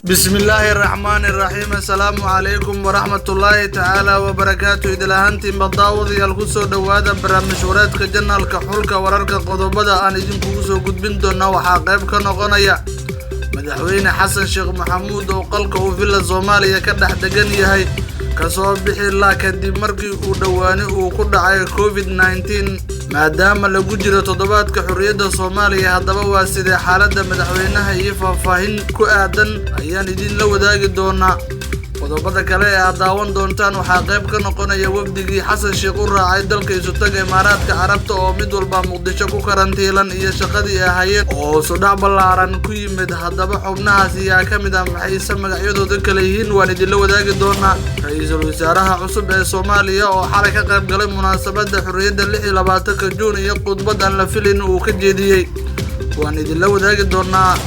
Bismillaahi raxmaani raxiim. Assalaamu calaykum waraxmatullaahi tacaala wabarakaatu. Idil ahaantiinba daawadayaal, ku soo dhowaada barnaamij wareedka channelka Xulka Wararka. Qodobada aan idinkugu soo gudbin doona waxaa qayb ka noqonaya Madaxweyne Xasan Sheekh Maxamuud oo qalka uu Villa Soomaaliya ka dhex degan yahay kasoo bixi la kadib markii uu dhowaani uu ku dhacay COVID-19, maadaama lagu jiro toddobaadka xorriyadda Soomaaliya. Haddaba waa sidee xaaladda madaxweynaha iyo faahfaahin ku aadan ayaan idinla wadaagi doonaa. Qodobada kale ee aad daawan doontaan waxaa qayb ka noqonaya wafdigii Xasan Sheekh u raacay dalka Isutaga Imaaraadka Carabta oo mid walba Muqdisho ku karantiilan iyo shaqadii ahayeen oo sudhac ballaaran ku yimid. Haddaba xubnahaas ayaa ka mid ah, maxayse magacyadooda kale yihiin? Waan idinla wadaagi doonaa. Ra-iisul wasaaraha cusub ee Soomaaliya oo xalay ka qayb galay munaasabadda xorriyadda 26-ka Juun iyo khudbad aan la filin uu ka jeediyey, waan idinla wadaagi doonaa.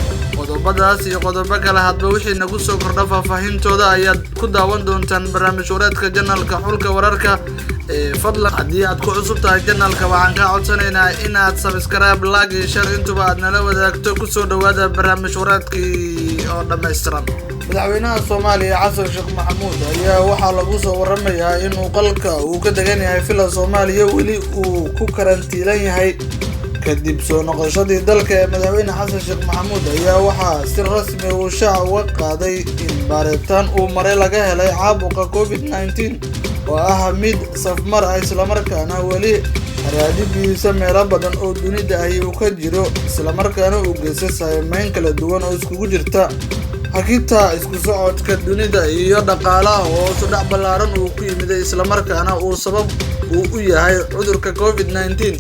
Qodobadaas iyo qodobo kale hadba wixii nagu soo kordha faahfaahintooda ayaad ku daawan doontaan barnaamij wareedka channelka Xulka Wararka. Ee fadlan, haddii aad ku cusub tahay channelka, waxaan kaa codsanaynaa inaad subscribe, like iyo share intuba aad nala wadaagto. Kusoo dhowaada barnaamij wareedkii oo dhammaystiran. Madaxweynaha Soomaaliya Xasan Sheekh Maxamuud ayaa waxaa lagu soo waramayaa inuu qalka uu ka degan yahay Villa Soomaaliya weli uu ku karantiilan yahay. Kadib soo noqoshadii dalka ee Madaxweyne Xasan Sheekh Maxamuud ayaa waxaa si rasmi uu shaaca uga qaaday in baaritaan uu maray laga helay caabuqa COVID-19 oo ah mid safmar ah, islamarkaana weli haraadigiisa meelo badan oo dunida ahi uu ka jiro, islamarkaana uu geystay saameyn kala duwan oo iskugu jirta hakinta isku socodka dunida iyo dhaqaalaha oo sudhac ballaaran uu ku yimid, islamarkaana uu sabab uu u yahay cudurka COVID-19.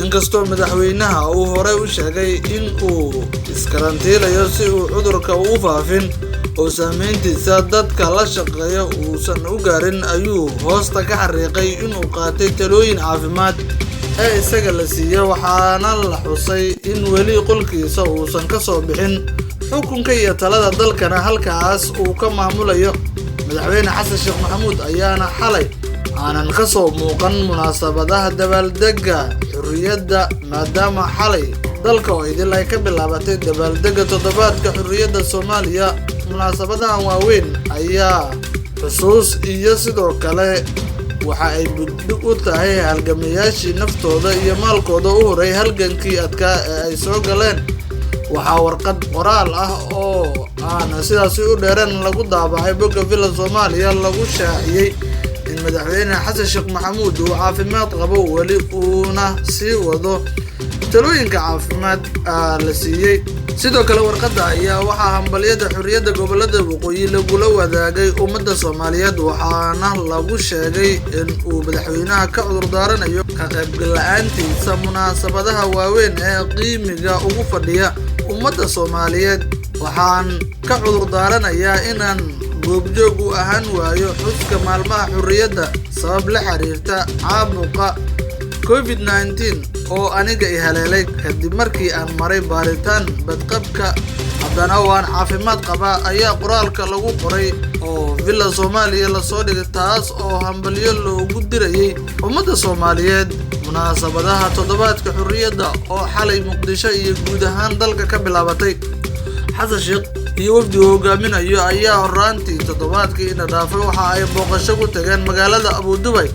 Inkastoo madaxweynaha uu horey u sheegay in uu iskarantiilayo si uu cudurka u faafin oo saameyntiisa dadka la shaqeeya uusan u gaarin, ayuu hoosta ka xariiqay inuu qaatay talooyin caafimaad ee isaga la siiyey. Waxaana la xusay in weli qolkiisa uusan ka soo bixin, xukunka iyo talada dalkana halkaas uu ka maamulayo. Madaxweyne Xasan Sheekh Maxamuud ayaana xalay aanan ka soo muuqan munaasabadaha dabaaldegga xorriyadda, maadaama xalay dalka oo idil ay ka bilaabatay dabaaldegga toddobaadka xorriyadda Soomaaliya. Munaasabadahan waaweyn ayaa xusuus iyo sidoo kale waxa ay buddhig u tahay halgamayaashii naftooda iyo maalkooda u huray halgankii adkaa ee ay soo galeen. Waxaa warqad qoraal ah oo aan sidaasi u dheereen lagu daabacay bogga Villa Soomaaliya lagu shaaciyey in Madaxweyne Xasan Sheekh Maxamuud uu caafimaad qabo, weli uuna sii wado talooyinka caafimaad la siiyey. Sidoo kale warqadda ayaa waxaa hambalyada xorriyadda gobolada waqooyi lagula wadaagay ummadda Soomaaliyeed, waxaana lagu sheegay in uu madaxweynaha ka cudurdaaranayo ka qaybgal la-aantiisa munaasabadaha waaweyn ee qiimiga ugu fadhiya ummadda Soomaaliyeed. "Waxaan ka cudurdaaranayaa inaan goobjoog u ahaan waayo xuska maalmaha xorriyadda sabab la xiriirta caabuqa COVID-19 oo aniga i haleelay kadib markii aan maray baaritaan badqabka, haddana waan caafimaad qabaa," ayaa qoraalka lagu qoray oo Villa Soomaaliya lasoo dhigay, taas oo hambalyo loogu dirayay ummadda Soomaaliyeed munaasabadaha toddobaadka xorriyadda oo xalay Muqdisho iyo guud ahaan dalka ka bilaabatay. Xasan Sheekh iyo wafdigu hogaaminayo ayaa horaantii toddobaadkii ina dhaafay waxa ay booqasho ku tageen magaalada Abudubay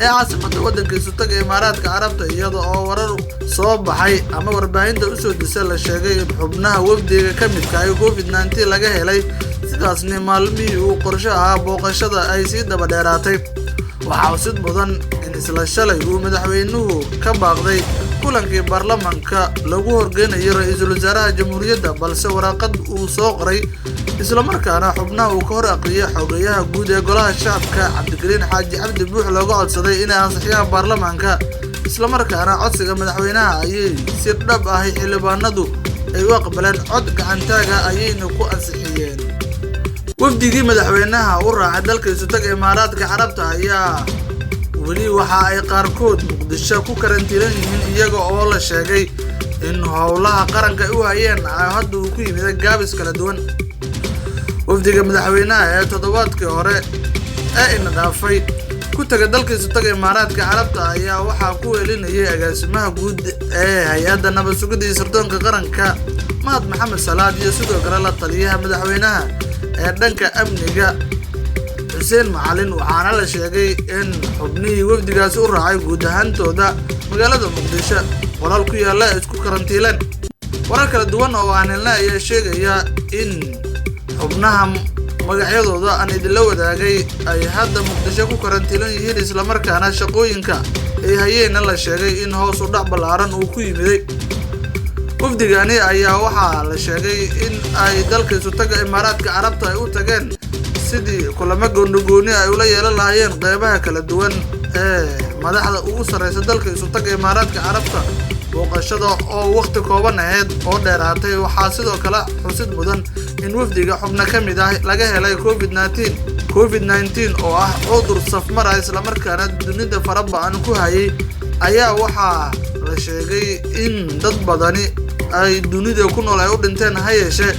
ee caasimadda waddanka Isutaga Imaaraadka Carabta, iyada oo warar soo baxay ama warbaahinta usoo disa la sheegay in xubnaha wafdiga ka midka ay COVID-19 laga helay, sidaasni maalmihii uu qorsho ahaa booqashada ay sii daba dheeraatay. Waxaa xusid mudan in isla shalay uu madaxweynuhu ka baaqday kulankii baarlamaanka lagu horgeynayo ra-iisul wasaaraha jamhuuriyadda, balse waraaqad uu soo qoray islamarkaana xubnaha uu ka hor aqriyay xogeyaha guud ee Golaha Shacabka Cabdikariin Xaaji Cabdi Buux looga codsaday inay ansixiyaan baarlamaanka. Islamarkaana codsiga madaxweynaha ayay si dhab ahi xildhibaanadu ay u aqbaleen, cod gacantaaga ayayna ku ansixiyeen. Wafdigii madaxweynaha u raacay dalka Isutaga Imaaraadka Carabta ayaa weli waxa ay qaarkood Muqdisho ku karantiilan yihiin, iyaga oo la sheegay in howlaha qaranka ay u hayeen hadda uu ku yimid gaabis kala duwan. Wafdiga madaxweynaha ee toddobaadkii hore ee ina dhaafay ku taga dalka Isutaga Imaaraadka Carabta ayaa waxaa ku welinayay agaasimaha guud ee hay-adda nabad sugidda iyo sirdoonka qaranka Mahad Maxamed Salaad iyo sidoo kale la taliyaha madaxweynaha ee dhanka amniga Xuseen Macalin, waxaana la sheegay in xubnihii wafdigaasi u raacay guud ahaantooda magaalada Muqdisho qolal ku yaalla ay isku karantiileen. Warar kala duwan oo aan helnay ayaa sheegaya in xubnaha magacyadooda aan idinla wadaagay ay hadda Muqdisho ku karantiilan yihiin, islamarkaana shaqooyinka ay hayeenna la sheegay in hoos u dhac ballaaran uu ku yimiday. Wafdigani ayaa waxaa la sheegay in ay dalka Isutaga Imaaraadka Carabta ay u tageen sidii kulamo goonigooni ay ula yeelan lahaayeen qeybaha kala duwan ee madaxda ugu sarreysa dalka Isutaga Imaaraadka Carabta. Booqashada oo waqti kooban ahayd oo dheeraatay, waxaa sidoo kale xusid mudan in wafdiga xubno ka mid ah laga helay COVID-19. COVID-19 oo ah cudur safmara islamarkaana dunida fara ba'an ku hayay ayaa waxaa la sheegay in dad badani ay dunida ku nool ay u dhinteen. Ha yeeshee,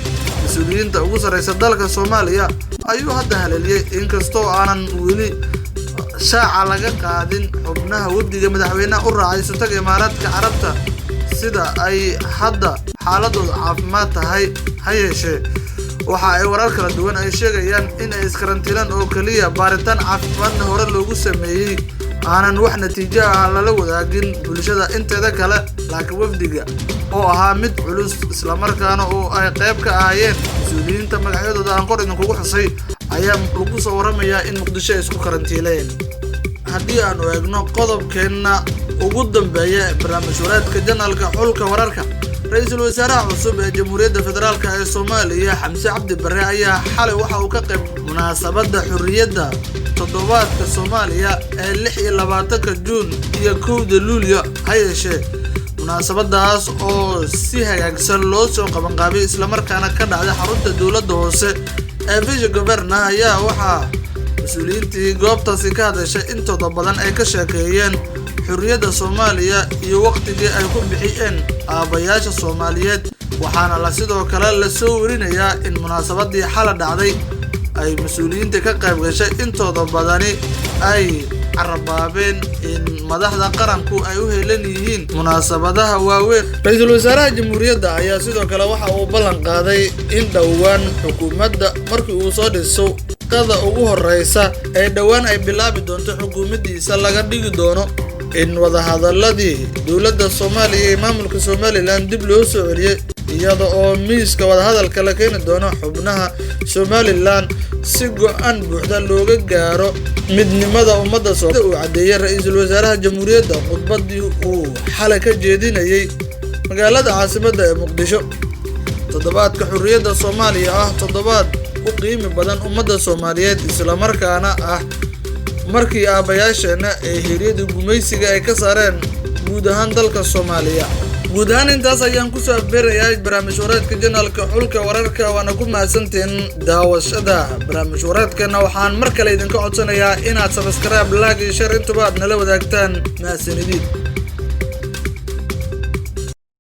mas-uuliyiinta ugu sarreysa dalka Soomaaliya ayuu hadda haleeliyey, inkastoo aanan weli shaaca laga qaadin xubnaha wafdiga madaxweynaha u raacay Isutaga Imaaraadka Carabta sida ay hadda xaaladooda caafimaad tahay. Ha yeeshee, waxa ay warar kala duwan ay sheegayaan in ay iskarantiilaan oo keliya, baaritaan caafimaadna hore loogu sameeyey, aanan wax natiijo ah lala wadaagin bulshada inteeda kale. Laakiin wafdiga oo ahaa mid culus, islamarkaana oo ay qayb ka ahaayeen mas-uuliyiinta magacyadooda aan kor idinkugu xusay, ayaa lagu soo waramayaa in Muqdisho ay isku karantiileen. Haddii aanu eegno qodobkeenna ugu dambeeya ee barnaamij wareedka janalka Xulka Wararka, ra-iisul wasaaraha cusub ee Jamhuuriyadda Federaalka ee Soomaaliya Xamse Cabdi Barre ayaa xalay waxa uu ka qayb munaasabadda xurriyadda toddobaadka Soomaaliya ee 26-ka Juun iyo 1-da Luulyo. Ha yeeshee, munaasabadaas oo si hagaagsan loo soo qabanqaabay islamarkaana ka dhacday xarunta dowladda hoose ee Villa Governa ayaa waxaa mas-uuliyiintii goobtaasi ka hadashay intooda badan ay ka sheekeeyeen xurriyadda Soomaaliya iyo waqtigii ay ku bixiyeen aabbayaasha Soomaaliyeed. Waxaana la sidoo kale lasoo warinayaa in munaasabadii xala dhacday ay mas-uuliyiinta ka qayb gashay intooda badani ay carabaabeen in madaxda qaranku ay u helan yihiin munaasabadaha waaweyn. Ra-iisul wasaaraha jamhuuriyadda ayaa sidoo kale waxa uu ballan qaaday in dhowaan xukuumadda markii uu soo dhiso qada ugu horeysa ee dhowaan ay bilaabi doonto xukuumaddiisa laga dhigi doono in wadahadaladii dowladda Soomaaliya iyo maamulka Somaliland dib loo soo celiyey, iyada oo miiska wadahadalka la keeni doono xubnaha Somaliland si go-aan buuxda looga gaaro midnimada ummadda. Uu caddeeyey ra-iisul wasaaraha jamhuuriyadda khudbadii uu xalay ka jeedinayey magaalada caasimadda ee Muqdisho, toddobaadka xurriyadda Soomaaliya ah toddobaad u qiimi badan ummadda Soomaaliyeed, islamarkaana ah markii aabbayaasheenna ee heeryada gumaysiga ay ka saareen guud ahaan dalka Soomaaliya. Guud ahaan intaas ayaan kusoo afbeerayaa barnaamij wareedka janalka Xulka Wararka, waana ku mahadsantihiin daawashada barnaamij wareedkana. Waxaan mar kale idinka codsanayaa inaad subscribe, like iyo share intuba aad nala wadaagtaan. Mahadsanidin.